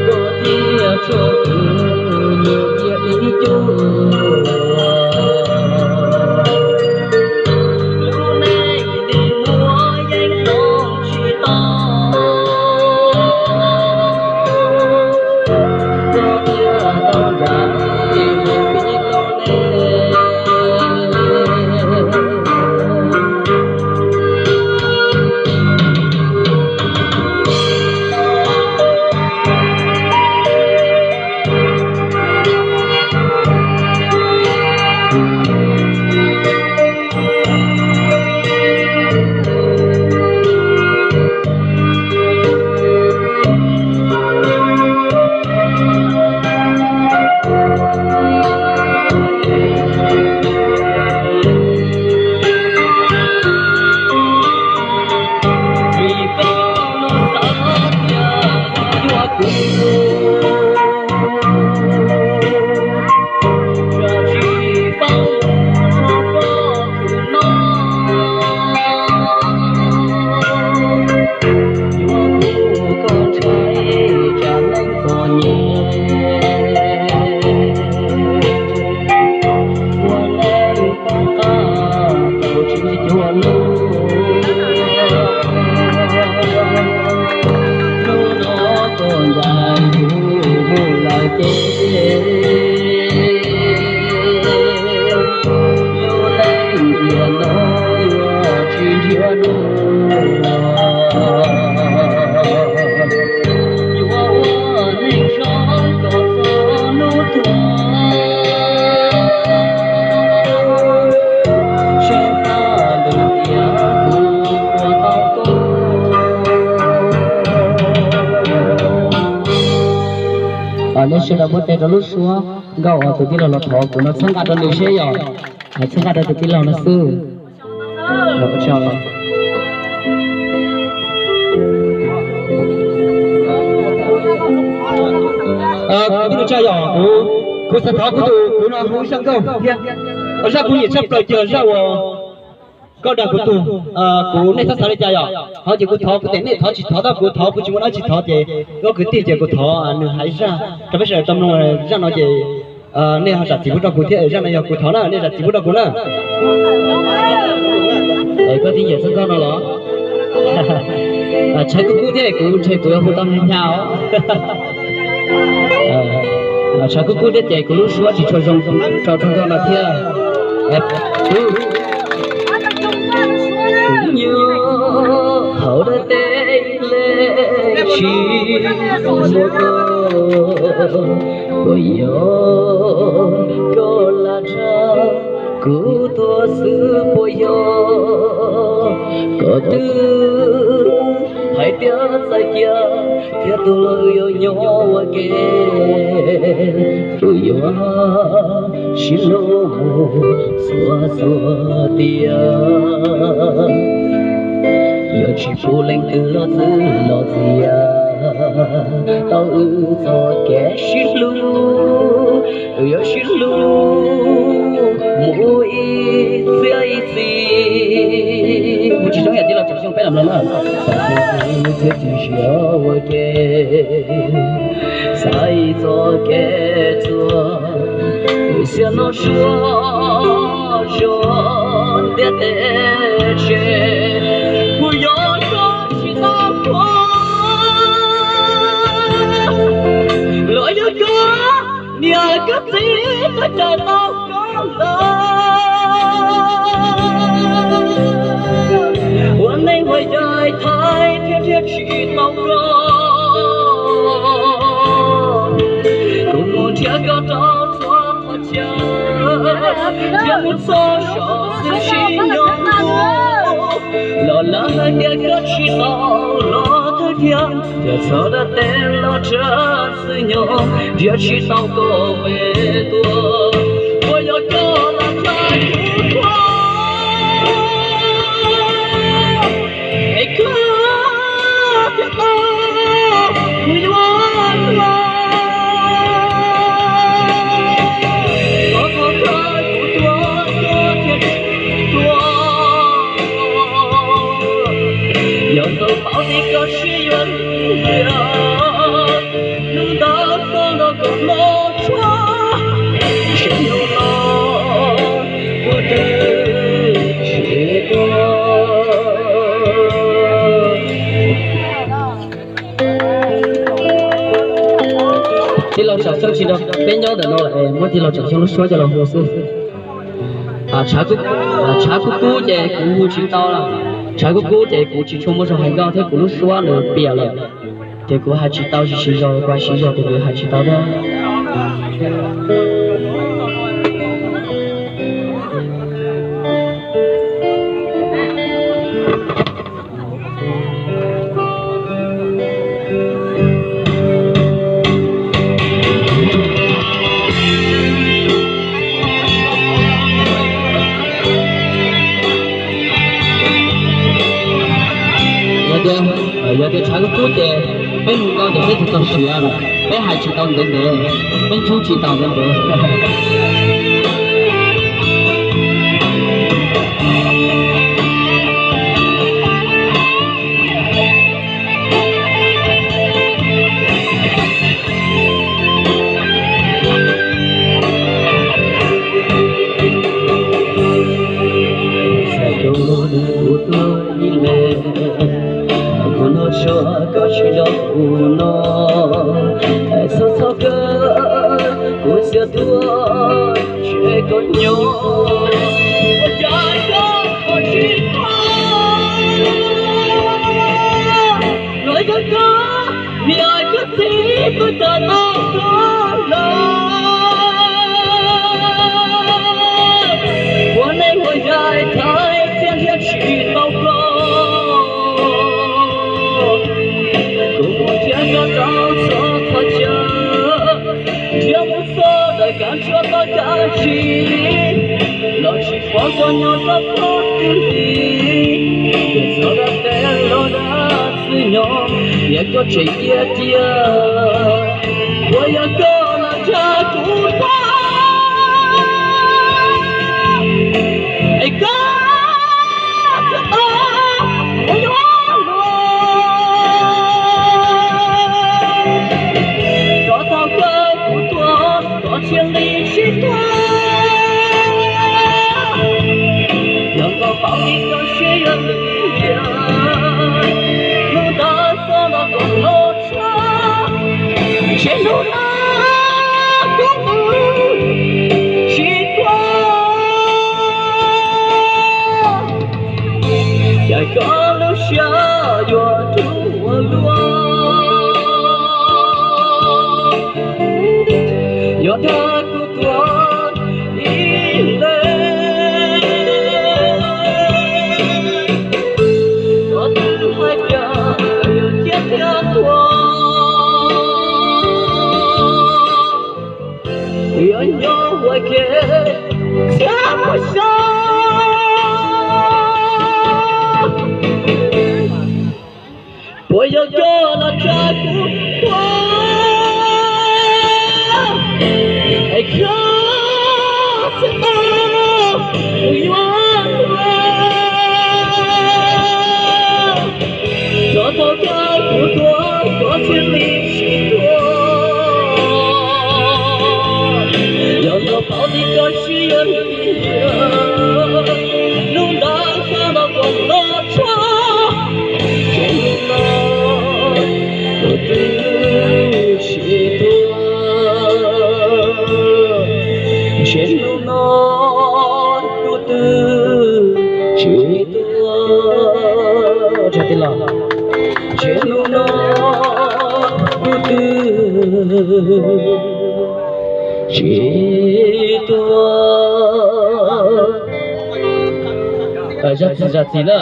Koj thiaj tshuav kuv nyias cia ib cuag. Lub neej ntim muag yeej hloov tsis tau. Koj thiaj tau ncaim mus pib lub neej. Vim koj los xav tias yuav kuv, tsis paub txog koj tus no. Yuav hu koj ntshai tsam neej txom nyem, ua neej poob qab tau tsis cuag lub. Hnub no koj ncaim kuv mus lawm ces, lub neej tiam no yuav tsis nrhiav dua. Yuav ua neej zoo kom txog hnub tuag, seb tab lwm tiam kuv puas tau koj. Nej sawv daws muab tes rau lub suab nkauj uas tus tij laug los thov kuv no, txhawb nqa rau nws seb yom, txhawb nqa rau tus tij laug no xwb. Kuv tij laug Tsaj yom, kuv, kuv xav thov kuv tus, kuv no hu zaj nkauj thiab, zaj kuv nyiam tshaj plaws ces zaj uas koj dag kuv tug, kuv, nej txhob xav li cas yom, ho ces kuv thov kuv tias nej thov tsis thov tab kuv thov kuv tsis muaj dab tsi thov ces ob kwv tij ces kuv thov nws hais zaj rau peb sawv daws tau mloog zaj no ces nej ho zam txim pub rau kuv thiab, zaj no yog kuv thov na, nej zam txim pub rau kuv na. Es koj tib nyiam txoj nkauj no los? Tshav kub kub thiab kuv ntshe kuv yuav hu tau nyag nyag os. Tshav kub kub thiab ces kuv lub suab tsis tshua zoo rau txoj nkauj no thiab. Kuv nyob hauv dab teb lej tsis muaj koj, puas yog koj lam tshaj kuv tuag xwb puas yog koj twb hais tias txawm cia thiab tus lawv yuav nyob ua ke, kuv yuav sib hlub mus txhua txhua tiam. Yog tsis pub leej twg los txwv los txias tau wb txoj kev sib hlub, wb yuav sib hlub mus ib txhiab ib txhis. Mus tsis zoo yam tij laug tsis zoo peb lam los na. Txhua txhua txhia tsis siab ua ke, xaiv txoj kev txuag, xiam no suav zog ntiaj teb tse, kuv yuav koj tsis tau khuam. Los yog koj niam koj txiv koj cawm tau koj ntawd, ua neej ua yaig thaij thiab nrhiav tsis tau koj, kuv mus nrhiav koj rau txhua qhov chaw, thiab mus txog saum xwb sib nyob nkuaj. Los lawv hais tias koj tsis tau los thawj thiab, tiam txog dab teb los tsawg xwb nyob, nrhiav tsis tau koj pem tuaj. Puas yog koj lam txhaj kuv tuag, es koj thiaj tau kuv yuav tuag. Koj txhob txhaj kuv tuag, koj thiaj tsis tuag. Yog tus paub tias koj siab yuav lim hiam, Tij laug Tsam Xyooj tsis nrog peb nyob ntawm no lawm, muab tij laug Tsam Xyooj lub suab coj los hu xwb. Tshav kub kub ces kuv hu tsis tau, tshav kub kub ces kuv tsis tshua muaj zog hais nkauj thiab kuv lub suab nws piam lawm, ces kuv hais tsis tau, siv zog kuv hais siv zog ces kuv hais tsis tau thiab. Yog tias tshav kub kub ces peb hu nkauj ces peb tsis tau siav lawm, peb hais tsis tau ntev ntev, peb ntshub tsis tau ntev ntev. Xav rau kuv tuaj ib leeg, kuv noj tshuaj koj tsis nrog kuv noj, txhob txhob kawg kuv xiav tuaj ntshe koj nyob. Ua cas koj tsis tuaj, los yog koj niam koj txiv tuaj tawm tau koj los. Ua neej ua yaig thaiv txiaj ntsig tsis tau koj, kuv mus nrhiav koj tau txog qhov chaw, nrhiav mus txog ntawm kav tshuaj toj kav tsij, los tsis pom koj nyob rau qhov twg li. Txog dab teb los dab txwv nyob, tias koj tseem cia cia, puas yog koj los nrhiav kuv tuaj, es koj txhob tau mus yuav luag, rau thaum kawg kuv tuaj koj cia li sib tuag. Yog koj paub li koj siab yog li cas, hnub ntawd txhob los kom hlub tshaj, ntshe hnub no kuv mus tsis tuaj. Cas koj lub siab yuav rub ua luaj, yog dag kuv tuaj ib leeg, koj twb hais tias yog ciaj thiab tuag, yuav nyob ua ke thiab mus xyoo. Puas yog koj los nrhiav kuv tuaj, es koj txhob tau mus yuav luag, rau thaum kawg kuv tuaj koj cia li sib tuag. Yog koj paub li koj siab yog li cas, hnub ntawd txhob los kom hlub tshaj, ntshe hnub no kuv twb tsis tuaj, ntshe hnub no kuv twb tsis tuaj, ntshe hnub no kuv twb tsis tuaj. Zaj txiv zaj txiv na.